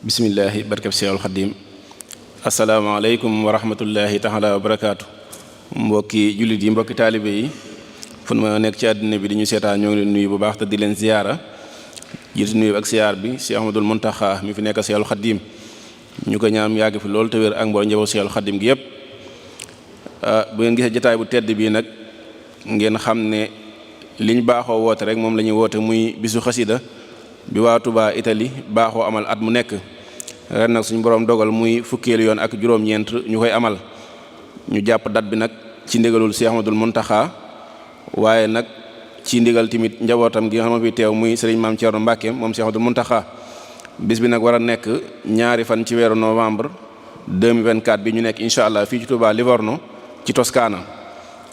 bismillahi barkab Seexul Xadiim asalaamaaleykum wa rahmatullahi taala wa barakaatu mbokki jullit yi mbokki taalibe yi fu ma nekk ci àddina bi di ñu seetaan ñoo ngi leen nuyu bu baax te di leen ziyaara jiitu nuyu ak siyaar bi Cheikh Ahmadul Muntaxa mi fi nekk Seexul Xadiim ñu ko ñaam yàgg fi loolu te wér ak mbooloo njaboot Seexul Xadiim gi yépp bu ngeen gisee jotaay bu tedd bii nag ngeen xam ne liñ baaxoo woote rek moom la ñuy woote muy bisu xasida bi waa Touba Italie baaxoo amal at mu nekk ren nag suñu borom dogal muy fukkeelu yoon ak juróom-ñeent ñu koy amal ñu jàpp dat bi nag ci ndigalul Cheikh Ahmadul Muntaxa waaye nag ci ndigal tamit njabootam gi nga xam ne fi teew muy sëriñ Maam Thierno Mbacke moom Cheikh Ahmadul Muntaxa bis bi nag war a nekk ñaari fan ci weeru novembre 2024 bi ñu nekk incha allah fii ci Touba Livorno ci Toscana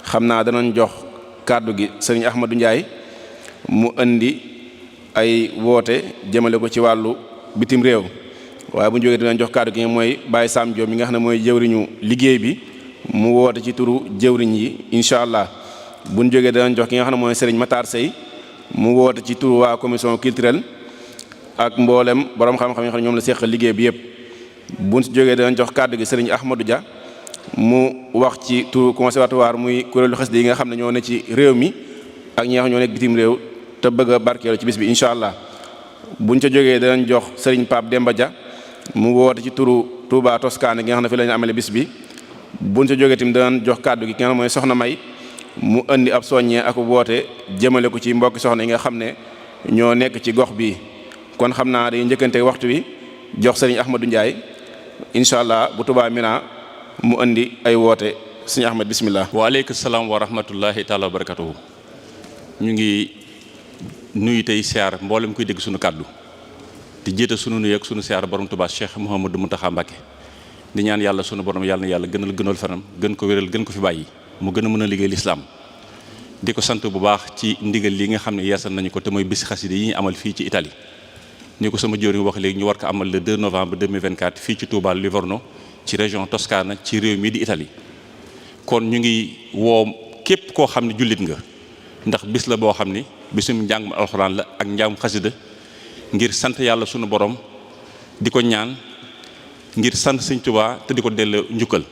xam naa danañ jox kàddu gi sëriñ Ahmadou Ndiaye mu indi ay woote jëmale ko ci wàllu bitim réew waaye bu ñu jógee dinañ jox kàddu gi mooy Baye Sam Diop mi nga xam ne mooy jëwriñu liggéey bi mu woote ci turu jëwriñ yi incha allah bu ñu jógee dinañ jox ki nga xam ne mooy Serigne Matar Sey mu woote ci turu waa commission culturelle ak mboolem borom xam-xam yi nga xam ne ñoom la seqal liggéey bi yëpp bu ñu si jógee dinañ jox kàddu gi Serigne Ahmadou Dia mu wax ci turu conservatoire muy kuréelu xasida yi nga xam ne ñoo ne ci réew mi ak ñi nga xam ñoo nekk bitim réew te bëgg a barkeelu ci bis bi incha allah buñ ca jógee danañ jox Serigne Pape Demba Dia mu woote ci turu Touba Toscane gi nga xam ne fi la ñu amale bis bi buñ ca jógee tamit danañ jox kàddu gi ki nga xam mooy Soxna May mu indi ab soññee ak woote jëmale ko ci mbokki soxna yi nga xam ne ñoo nekk ci gox bi kon xam naa day njëkkante waxtu wi jox Serigne Ahmadou Ndiaye incha allah bu Touba Mina mu indi ay woote Serigne Ahmad bismillah. waaleykum salaam wa rahmatullahi taala wa barakatuhu ñu ngi nuyu tey siyaar mboolem koy dégg sunu kàddu di jiite sunu nuyu ak sunu siyaar borom Touba Cheikh Mouhamadou Mountakha Mbacké di ñaan yàlla sunu borom yàlla na yàlla gënal fanam gën ko wéral gën ko fi bàyyi mu gën a mën a liggéey lislaam di ko sant bu baax ci ndigal li nga xam ne yeesal nañu ko te mooy bisi xasida yi ñu amal fii ci Italie ni ko sama jëwriñ wax léegi ñu war ko amal le 2 novembre 2024 fii ci Touba Livorno ci région Toscana ci réew mii di Italie kon ñu ngi woo képp koo xam ne jullit nga ndax bis la boo xam ni bisum njàngum alxuraan la ak njàngum xasida ngir sant yàlla sunu borom di ko ñaan ngir sant Sëñ Tuubaa te di ko delloo njukkal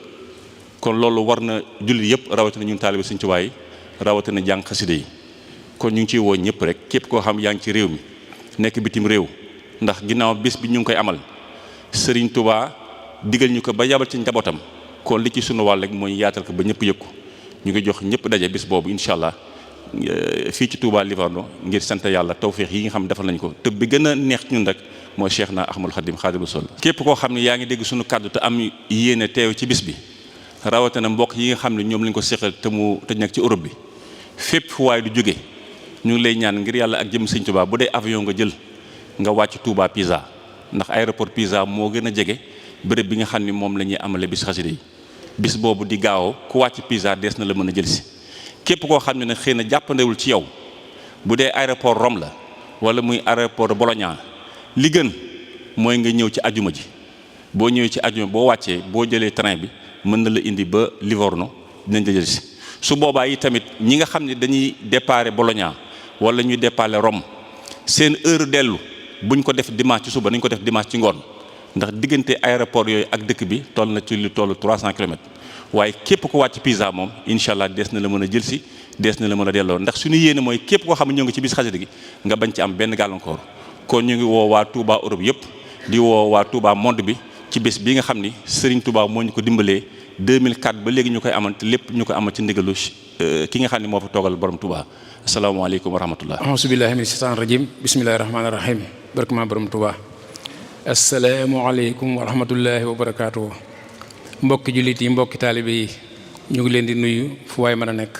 kon loolu war na jullit yëpp rawatina ñun taalibe Sëñ Tuubaa yi rawatina jàng xasida yi kon ñu ngi ciy woo ñëpp rek képp koo xam yaa ngi ci réew mi nekk bitim réew ndax ginnaaw bis bi ñu ngi koy amal Sëriñ Tuubaa digal ñu ko ba yabal ci njabootam kon li ci sunu wàll rek mooy yaatal ko ba ñëpp yëg ko ñu ngi jox ñëpp daje bis boobu incha allah fii ci Touba Livorno ngir sant yàlla tawféex yi nga xam defal nañ ko te bi gën a neex ci ñun rek mooy Cheikh na Ahmadul Khadim Khadimu Rasul képp koo xam ne yaa ngi dégg sunu kàddu te am yéene teew ci bis bi rawatina mbokk yi nga xam ne ñoom lañ ko seqal te nekk ci Europe bi fépp fu waay du jóge ñu ngi lay ñaan ngir yàlla ak jëm Sëñ Touba bu dee avion nga jël nga wàcc Touba Pisa ndax aéroport Pisa moo gën a jege béréb bi nga xam ne moom la ñuy amale bis xasida yi bis boobu di gaawoo ku wàcc Pisa dees na la mën a jël si képp koo xam ne nag xëy na jàppandewul ci yow bu dee aéroport Rome la wala muy aéroport de Bologna li gën mooy nga ñëw ci ajuma ji boo ñëwee ci ajuma boo wàccee boo jëlee train bi mën na la indi ba Livorno dinañ la jël si su boobaa yi tamit ñi nga xam ne dañuy déparé Bologna wala ñuy déparé Rome seen heure dellu buñ ko def dimanche ci suba nañ ko def dimanche ci ngoon ndax diggante aéroport yooyu ak dëkk bi toll na ci lu toll 300 kilomètres waaye képp ko wàcc Pisa moom incha allah dees na la mën a jël si dees na la mën a delloo ndax suñu yéene mooy képp koo xam ne ñoo ngi ci bis xasida gi nga bañ ci am benn gàllankoor kon ñu ngi woo waa Touba Europe yëpp di woo waa Touba monde bi ci bés bi nga xam ni Serigne Touba moo ñu ko dimbalee 2004 ba léegi ñu koy amal te lépp ñu ko amal ci ndigalu ki nga xam ne moo fa toogal borom Touba asalaamaaleykum wa rahmatullah auzu billahi min shaytaan rajim bismillahi rahmaani rahim barkama borom Touba asalaamaaleykum wa rahmatullahi wa barakaatu. mbokki jullit yi mbokki taalibe yi ñu ngi leen di nuyu fu waay mën a nekk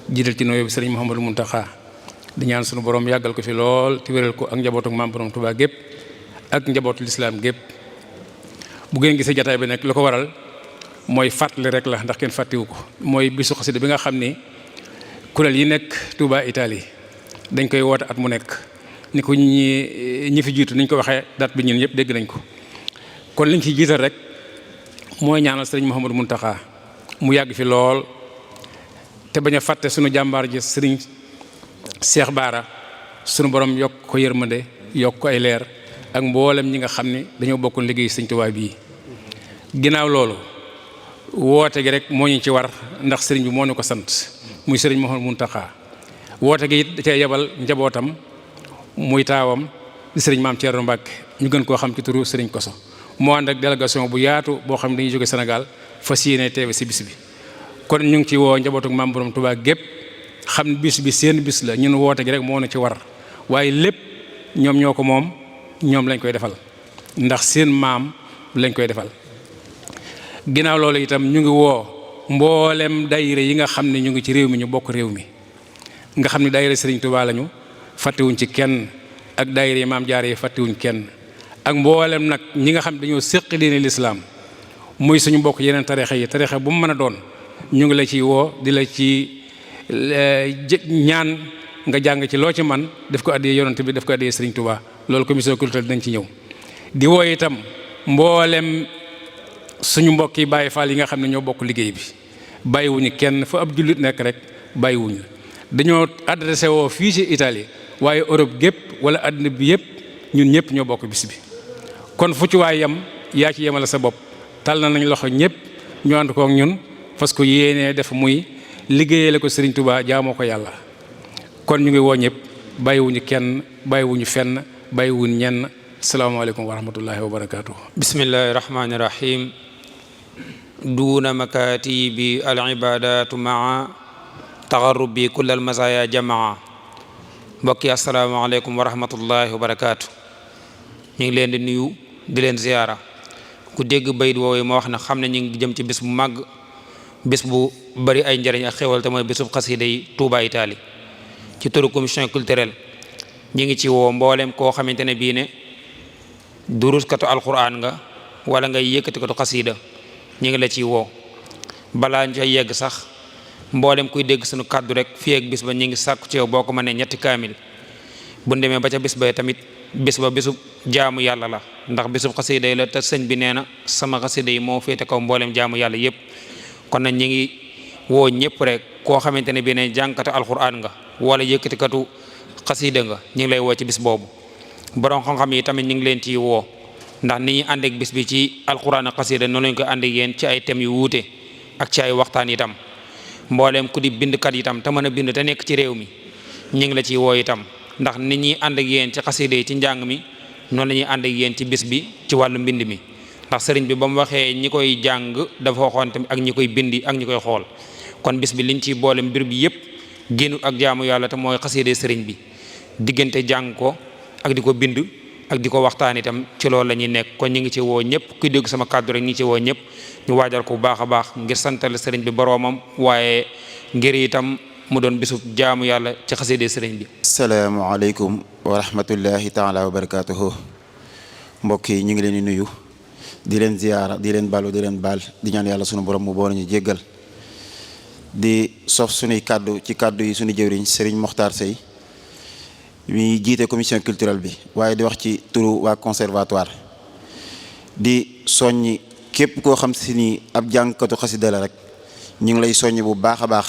jiital ci nuyoo bi sëriñ Mouhamadou Mountakha di ñaan sunu borom yàggal ko fi lool te wéral ko ak njabootu maam borom Tuubaa gépp ak njabootu lislaam gépp. bu ngeen gisee jataay bi nag lu ko waral mooy fàttali rek la ndax kenn fàttiwu ko, mooy bisu xasida bi nga xam ni kuréel yi nekk Touba Italie dañ koy woote at mu nekk, ni ko ñi fi jiitu niñ ko waxee date bi ñun ñëpp dégg nañ ko. kon liñ ci jiital rek mooy ñaanal sëriñ Mouhamadou Mountakha mu yàgg fi lool te bañ a fàtte sunu jàmbaar ji sëriñ Cheikh Bara, sunu borom yokk ko yërmande yokk ko ay leer ak mboolem ñi nga xam ne dañoo bokkoon liggéey sëriñ Touba bii. ginnaaw loolu woote gi rek moo ñu ci war ndax sëriñ bi moo ñu ko sant, muy sëriñ Mouhamadou Mountakha. woote gi it da cee yebal njabootam muy taawam di sëriñ Maam Thierno Mbacke ñu gën koo xam ci turu sëriñ Koso. moo ànd ak délégation bu yaatu boo xam ne dañuy jóge Sénégal fas yéene teewe si bis bi. kon ñu ngi ci woo njabootu maam borom Tuubaa gépp xam ne bis bi seen bis la, ñun woote gi rek moo na ci war, waaye lépp ñoom ñoo ko moom, ñoom lañ koy defal ndax seen maam lañ koy defal. ginnaaw loolu itam ñu ngi woo mboolem daayira yi nga xam ne ñu ngi ci réew mi, ñu bokk réew mi nga xam ne daayira Sëriñ Tuubaa lañu, fàttewuñ ci kenn, ak daayira yi maam Jaara yi fàttewuñ kenn, ak mboolem nag ñi nga xam dañoo séq diine lislaam muy suñu mbokk yeneen tarixa yi, tarixa bu mu mën a doon ñu ngi la ciy woo di la ci ñaan nga jàng ci loo ci man def ko addiyee yonent bi, def ko addiyee Sëriñ Tuubaa. loolu commission culturelle dinañ ci ñëw. di woo itam mboolem suñu mbokk yi Baay Faal yi nga xam ne ñoo bokk liggéey bi, bàyyiwuñu kenn fa ab jullit nekk rek bàyyiwuñu. dañoo adressé woo fii ci Italie waaye Europe gépp wala àddina bi yëpp ñun ñëpp ñoo bokk bis bi. kon fu ci waay yam yaa ci yemale sa bopp, tal na nañ loxo ñëpp ñu ànd kook ñun parce que yéenee def muy liggéeyale ko Serigne Touba jaamoo ko yàlla. kon ñu ngi woo ñëpp bàyyiwuñu kenn, bàyyiwuñu fenn, bàyyiwuñu ñenn. asalaamaaleykum wa rahmatullahi wa barakaatu. bismillahi rahmaani rahim. duuna makatibi al ibadatu maa taxarrubi kullal masaya jamaa. mbokk yi asalaamaaleykum wa rahmatullahi wa barakaatu. ñu ngi leen di nuyu di leen ziyaara. ku dégg bayit woowee moo wax ne xam ne ñu ngi jëm ci bis bu màgg, bis bu bari ay njëriñ ak xewal te mooy bisub xasida yi Touba Italie. ci turu commission culturelle ñu ngi ci woo mboolem koo xamante ne bii ne duruskatu alquran nga wala ngay yëkkatikatu xasida, ñu ngi la ciy woo. balaa ñu yegg sax mboolem kuy dégg suñu kàddu rek fii ak bis ba ñu ngi sàkku ci yow boo ko mënee ñetti kaamil. bu demee ba ca bis ba tamit bis ba bisub jaamu yàlla la, ndax bisub xasida yi la te sëñ bi nee na sama xasida yi moo féete kaw mboolem jaamu yàlla yépp. kon nag ñi ngi woo ñëpp rek koo xamante ne bii ne jànkatu alquran nga wala yëkkatikatu xasida nga, ñu ngi lay woo ci bis boobu. borom xam-xam yi tamit ñu ngi leen ciy woo, ndax ni ñuy ànd ak bis bi ci alquran ak xasida noonu lañ ko ànd ak yéen ci ay thèmes yu wuute ak ci ay waxtaan itam. mbooleem ku di bindkat itam te mën a bind te nekk ci réew mi ñu ngi la ciy woo itam, ndax nit ñi ànd ak yéen ci xasida yi ci njàng mi noonu la ñuy ànd ak yéen ci bis bi ci wàllu mbind mi. ndax sëriñ bi ba mu waxee ñi koy jàng dafa waxoon tamit ak ñi koy bindi ak ñi koy xool. kon bis bi liñ ciy boole mbir bi yépp génnu ak jaamu yàlla te mooy xasida sëriñ bi, diggante jàng ko ak di ko bind ak di ko waxtaan itam ci loolu la ñuy nekk. kon ñu ngi ci woo ñëpp kuy dégg sama kàddu rek ñu ngi ci woo ñëpp ñu waajal ko bu baax a baax ngir santal sëriñ bi boroomam, waaye ngir itam mu doon bisu jaamu yàlla ci xasida sëriñ bi. asalaamaaleykum wa rahmatullahi taala wa barakaatuhu. mbokk yi ñu ngi leen di nuyu di leen ziyaara di leen balu di leen baal di ñaan yàlla sunu borom mu boole ñu jéggal. di sof sunuy kàddu ci kàddu yi sunu jëwriñ Serigne Mokhtar Sey mi jiite commission culturelle bi, waaye di wax ci turu waa conservatoire. di soññi képp koo xam si ni ab jàngkatu xasida la rek ñu ngi lay soññi bu baax a baax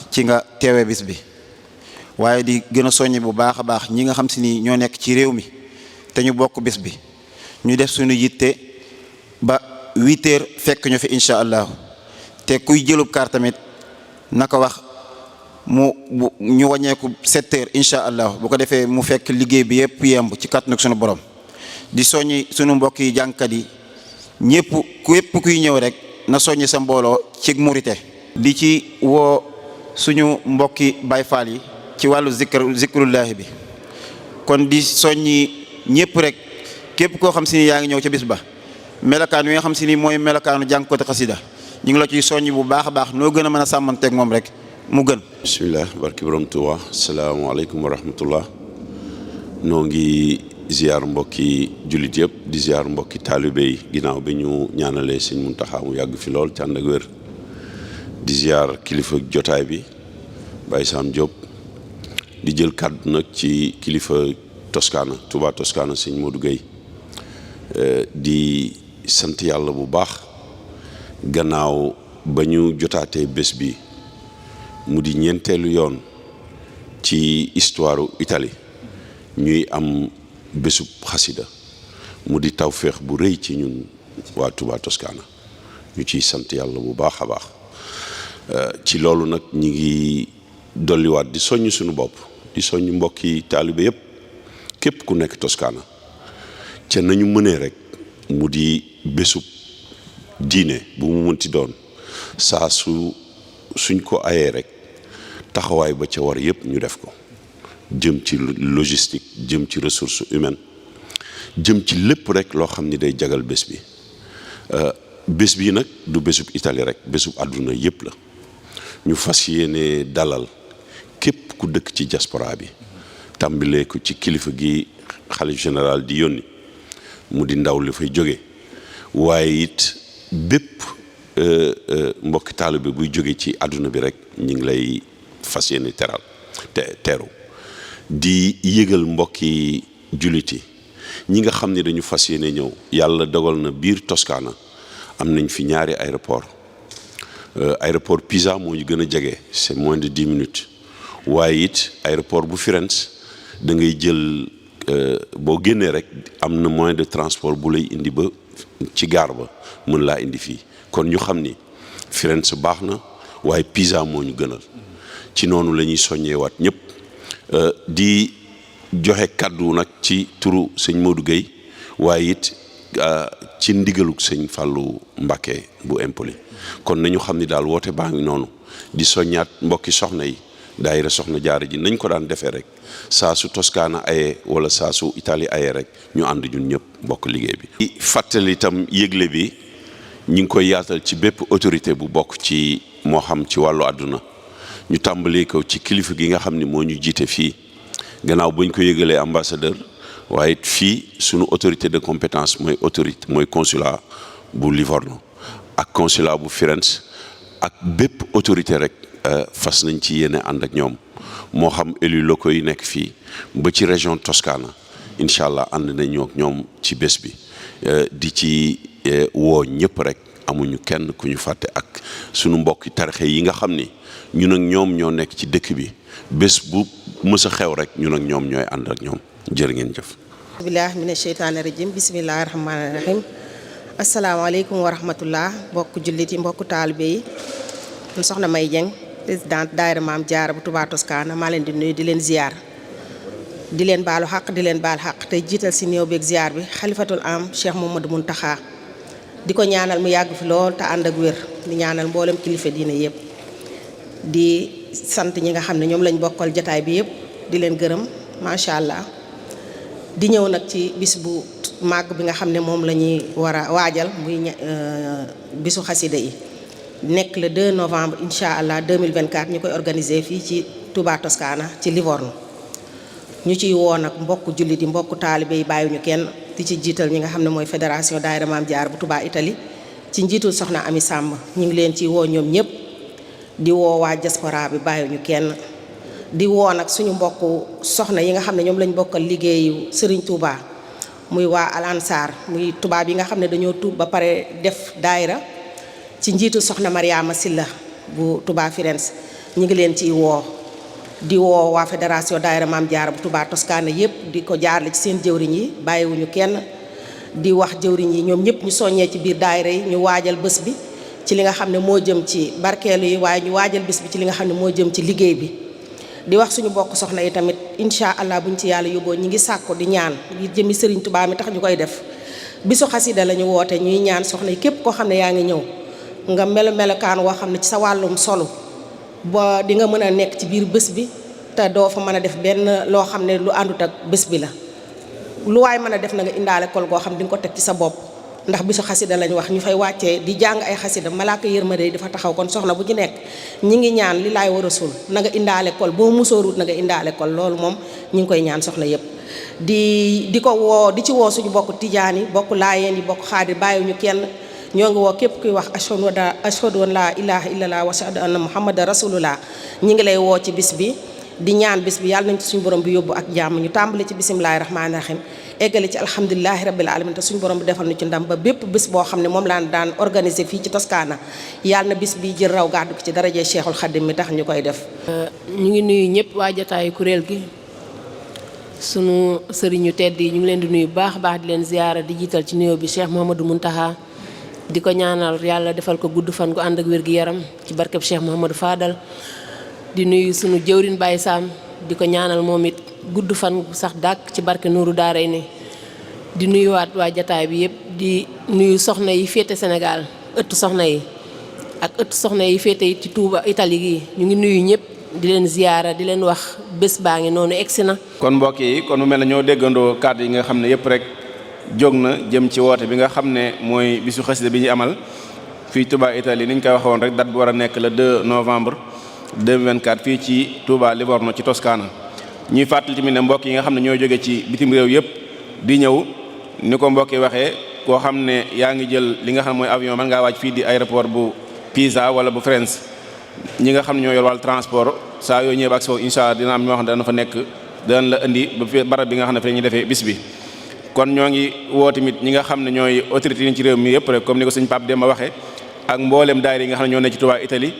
ci nga teewe bis bi, waaye di gën a soññi bu baax a baax ñi nga xam si ni ñoo nekk ci réew mi te ñu bokk bis bi ñu def suñu yitte ba 8 heures fekk ñu fi incha allah. te kuy jëlub kaar tamit naka wax ñu wàññeeku 7 heures incha allah, bu ko defee mu fekk liggéey bi yëpp yemb ci kàttanu sunu borom. di soññi sunu mbokk yi jàngkat yi ñëpp képp kuy ñëw rek na soññi sa mbooloo ci murite. di ci woo suñu mbokki Baay Faal yi ci wàllu zikrullahi bi. kon di soññi ñëpp rek képp koo xam si ni yaa ngi ñëw ca bis ba, melokaan wi nga xam si ni mooy melokaanu jàngkatu xasida ñu ngi la ciy soññi bu baax a baax noo gën a mën a sàmmanteeg moom rek mu gën. bisimilah barki borom Tuuba salaamaaleykum wa rahmatullah. noo ngi ziar mbokki jullit yëpp di ziar mbokki taalibe yi ginnaaw bi ñu ñaanalee sëñ Muntaxa mu yàgg fi lool ci ànd ak wér. di ziar kilifa jotaay bi Baye Sam Diop. di jël kàddu nag ci kilifa Toscana Touba Toscana sëñ Modou Gueye. di sant yàlla bu baax gannaaw ba ñu jotaatee bés bi mu di ñeenteelu yoon ci histoire Italie ñuy am bésub xasida mu di tawféex bu rëy ci ñun waa Touba Toscana ñu ciy sant yàlla bu baax a baax ci loolu nag ñi ngi dolliwaat di soññ suñu bopp di soññ mbokki taalibe yépp képp ku nekk Toscana ca nañu mënee rek mu di bésub diine bu mu mënti doon saa suñ ko ayee rek taxawaay ba ca war yépp ñu def ko jëm ci logistique jëm ci ressources humaines jëm ci lépp rek loo xam ni day jagal bés bi bés bi nag du bésub Italie rek bésub àdduna yépp la ñu fas yéene dalal képp ku dëkk ci diaspora bi tàmbalee ko ci kilifa gi xalif général di yónni mu di ndaw li fay jóge waaye it bépp mbokki taalibe buy jóge ci àdduna bi rek ñu ngi lay fas yéene teeru di yëgal mbokki jullit yi ñi nga xam ne dañu fas yéene ñëw yàlla dogal na biir Toscana am nañ fi ñaari aéroport Pisa moo ñu gën a jege c'est moins de 10 minutes waaye it aéroport bu Firenze da ngay jël boo génnee rek am na moyen de transport bu lay indi ba ci gaar ba mën laa indi fii kon ñu xam ni Firenze baax na waaye Pisa moo ñu gënal ci noonu la ñuy soññeewaat ñëpp di joxe kàddu nag ci turu sëñ Modou Gueye waaye it ci ndigaluk sëñ Fallou Mbacké bu Empoli kon nañu xam ni daal woote baa ngi noonu di soññaat mbokki soxna yi daayira soxna jaara ji nañ ko daan defee rek saa su Toscana ayee wala saa su Italie ayee rek ñu ànd ñun ñëpp bokk liggéey bi. fàttali itam yëgle bi ñu ngi koy yaatal ci bépp autorité bu bokk ci moo xam ci wàllu àdduna ñu tàmbalee ko ci kilifa gi nga xam ni moo ñu jiite fii gannaaw buñ ko yëgalee ambassadeur waaye fii sunu autorité de compétence mooy consulat bu Livorno ak consulat bu Firenze ak bépp autorité rek. fas nañ ci yéene ànd ak ñoom moo xam élus locaux yi nekk fii ba ci région Toscana incha allah ànd nañoo ak ñoom ci bés bi di ci woo ñëpp rek amuñu kenn ku ñu fàtte ak sunu mbokki tarixe yi nga xam ni ñun ak ñoom ñoo nekk ci dëkk bi bés bu mës a xew rek ñun ak ñoom ñooy ànd ak ñoom jërë ngeen jëf. billahi mina sheytaani rajim bismillahi rahmaani rahim asalaamaaleykum wa rahmatullah mbokk jullit yi mbokk taalibe yi soxna May Dieng présidente daayira Maam Jaara bu Touba Toscana maa leen di nuyu di leen ziar di leen baalu xaq di leen baal xaq tey jiital si néew beeg ziar bi xalifatul am Cheikh Mouhamadou Mountakha di ko ñaanal mu yàgg fi lool te ànd ak wér di ñaanal mboolem kilifa diine yëpp di sant ñi nga xam ne ñoom lañ bokkal jataay bi yëpp di leen gërëm macha allah di ñëw nag ci bis bu màgg bi nga xam ne moom la ñuy war a waajal muy bisu xasida yi nekk le 2 novembre incha allah 2024 ñu koy organiser fii ci Touba Toscana ci Livorno ñu ciy woo nag mbokk jullit yi mbokk taalibe yi bàyyiwuñu kenn di ci jiital ñi nga xam ne mooy fédération daayira Maam Jaara bu Touba Italie ci njiitul soxna Ami Samb ñu ngi leen ciy woo ñoom ñëpp di woo waa diaspora bi bàyyiwuñu kenn di woo nag suñu mbokk soxna yi nga xam ne ñoom lañ bokkal liggéeyu Serigne Touba muy waa Al Ansar muy tubaab yi nga xam ne dañoo tuub ba pare def daayira ci njiitu soxna Mariama Silla bu Touba Firenze ñu ngi leen ciy woo di woo waa fédération daayira Maam Jaara bu Touba Toscana yëpp di ko jaarale ci seen jëwriñ yi bàyyiwuñu kenn di wax jëwriñ yi ñoom ñëpp ñu soññee ci biir daayira yi ñu waajal bés bi ci li nga xam ne moo jëm ci barkeelu yi waaye ñu waajal bés bi ci li nga xam ne moo jëm ci liggéey bi di wax suñu bokk soxna yi tamit incha allah buñ ci yàlla yóbboo ñi ngi sàkku di ñaan ngir jëmi Serigne Touba mi tax ñu koy def bisu xasida la ñu woote ñuy ñaan soxna yi képp koo xam ne yaa ngi ñëw nga melokaan woo xam ne ci sa wàllum solo ba di nga mën a nekk ci biir bés bi te doo fa mën a def benn loo xam ne lu àndut ak bés bi la lu waay mën a def na nga indaale kol goo xam di nga ko teg ci sa bopp ndax bisu xasida lañ wax ñu fay wàccee di jàng ay xasida malaaka yërmande yi dafa taxaw. kon soxna bu ci nekk ñi ngi ñaan li laay war a sul na nga indaale kol boo musóorut na nga indaale kol loolu moom ñi ngi koy ñaan soxna yépp di ko woo di ci woo suñu bokk tijaan yi bokk laayeen yi bokk xaadir bàyyiwuñu kenn ñoo ngi woo képp kuy wax ashhadu an laa ilaha illallah wa ashhadu anna muhammadan rasulullah ñi ngi lay woo ci bis bi di ñaan bis bi yàlla nañ ci suñu borom bi yóbbu ak jàmm ñu tàmbali ci bisimilahi rahmaani rahim eggale ci alhamdulilahi rabbil alamin te suñu borom bi defal na ci ndam ba bépp bis boo xam ne moom laan daan organiser fii ci Toscana yàlla na bis bi jël raw gàddu ko ci darajee Cheikhul Khadim mi tax ñu koy def. ñu ngi nuyu ñëpp waa jotaayu kuréel gi sunu sëriñu tedd yi ñu ngi leen di nuyu baax baax di leen ziyaara di jiital ci nuyoo bi Cheikh Mouhamadou Mountakha di ko ñaanal yàlla defal ko gudd fan gu ànd ak wér gi yaram ci barkeb Cheikh Mouhamadou Fadal di nuyu sunu jëwrin Baye Sam di ko ñaanal moom it gudd fan sax dàkk ci barke Nuuru Daaray ni di nuyuwaat waa jataay bi yëpp di nuyu soxna yi féete Sénégal ëttu soxna yi ak ëttu soxna yi féete ci Touba Italie gi ñu ngi nuyu ñëpp di leen ziyaara di leen wax bés baa ngi noonu egsi na. kon mbokk yi kon mu mel ne ñoo déggandoo kàddu yi nga xam ne yëpp rek jóg na jëm ci woote bi nga xam ne mooy bisu xasida bi ñu amal fii Touba Italie ni ñu koy waxoon rek date bi war a nekk le 2 novembre 2024 fii ci Touba Livorno ci Toscana. ñuy fàttali tamit ne mbokk yi nga xam ne ñoo jóge ci bitim réew yëpp di ñëw ni ko mbokk yi waxee koo xam ne yaa ngi jël li nga xam ne mooy avion mën ngaa wàcc fii di aéroport bu Pisa wala bu Firenze ñi nga xam ne ñoo yor wàllu transport saa yoo ñëwee ba ak soo incha allah dina am ñoo xam ne dana fa nekk danañ la indi ba fi barab bi nga xam ne fi la ñuy defee bis bi. kon ñoo ngi woo tamit ñi nga xam ne ñooy autorités yi ci réew mi yëpp rek comme ni ko sëñ Pape Demba waxee ak mboolem daayira yi nga xam ne ñoo ne ci Touba Italie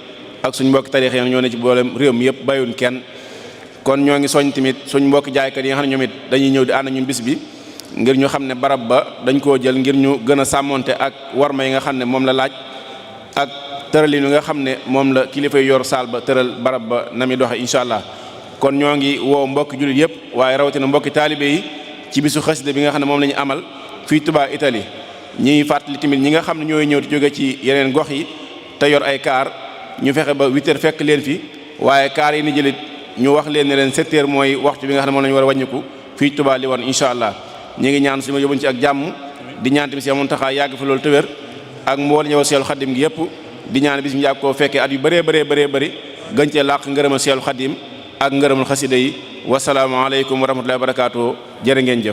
ak suñ mbokki tarix yi ñoo ne ci mboolem réew mi yëpp bàyyiwuñ kenn. kon ñoo ngi soñ tamit suñ mbokki jaaykat yi nga xam ne ñoom it dañuy ñëw di ànd ñun bis bi ngir ñu xam ne barab ba dañ koo jël ngir ñu gën a sàmmonte ak warma yi nga xam ne moom la laaj ak tëralin yi nga xam ne moom la kilifa yi yor saal ba tëral barab ba na mi doxe incha allah. kon ñoo ngi woo mbokki jullit yëpp waaye rawatina mbokki taalibe yi ci bisu xasida bi nga xam ne moom la ñu amal fii Touba Italie ñuy fàttali tamit ñi nga xam ne ñooy ñëw di jóge ci yeneen gox yi te yor ay kaar ñu fexe ba 8 heures fekk leen fi waaye kaar yi ni jëlit ñu wax leen ne leen 7 heures mooy waxtu bi nga xam ne moom la ñu war a wàññiku fii Touba Livorno incha allah. ñu ngi ñaan suñu ma yóbbuñ ci ak jàmm di ñaan tamit Cheikh Mountakha yàgg fi loolu te wér ak mbool ñëw Seexul Xadim gi yëpp di ñaan bis ñu yàgg koo fekkee at yu bëree bëri gën cee làq ngërëmal Seexul Xadim ak ngërëmal xasida yi wasalaamaaleykum wa rahmatullahi wa barakaatu jërë ngeen jëf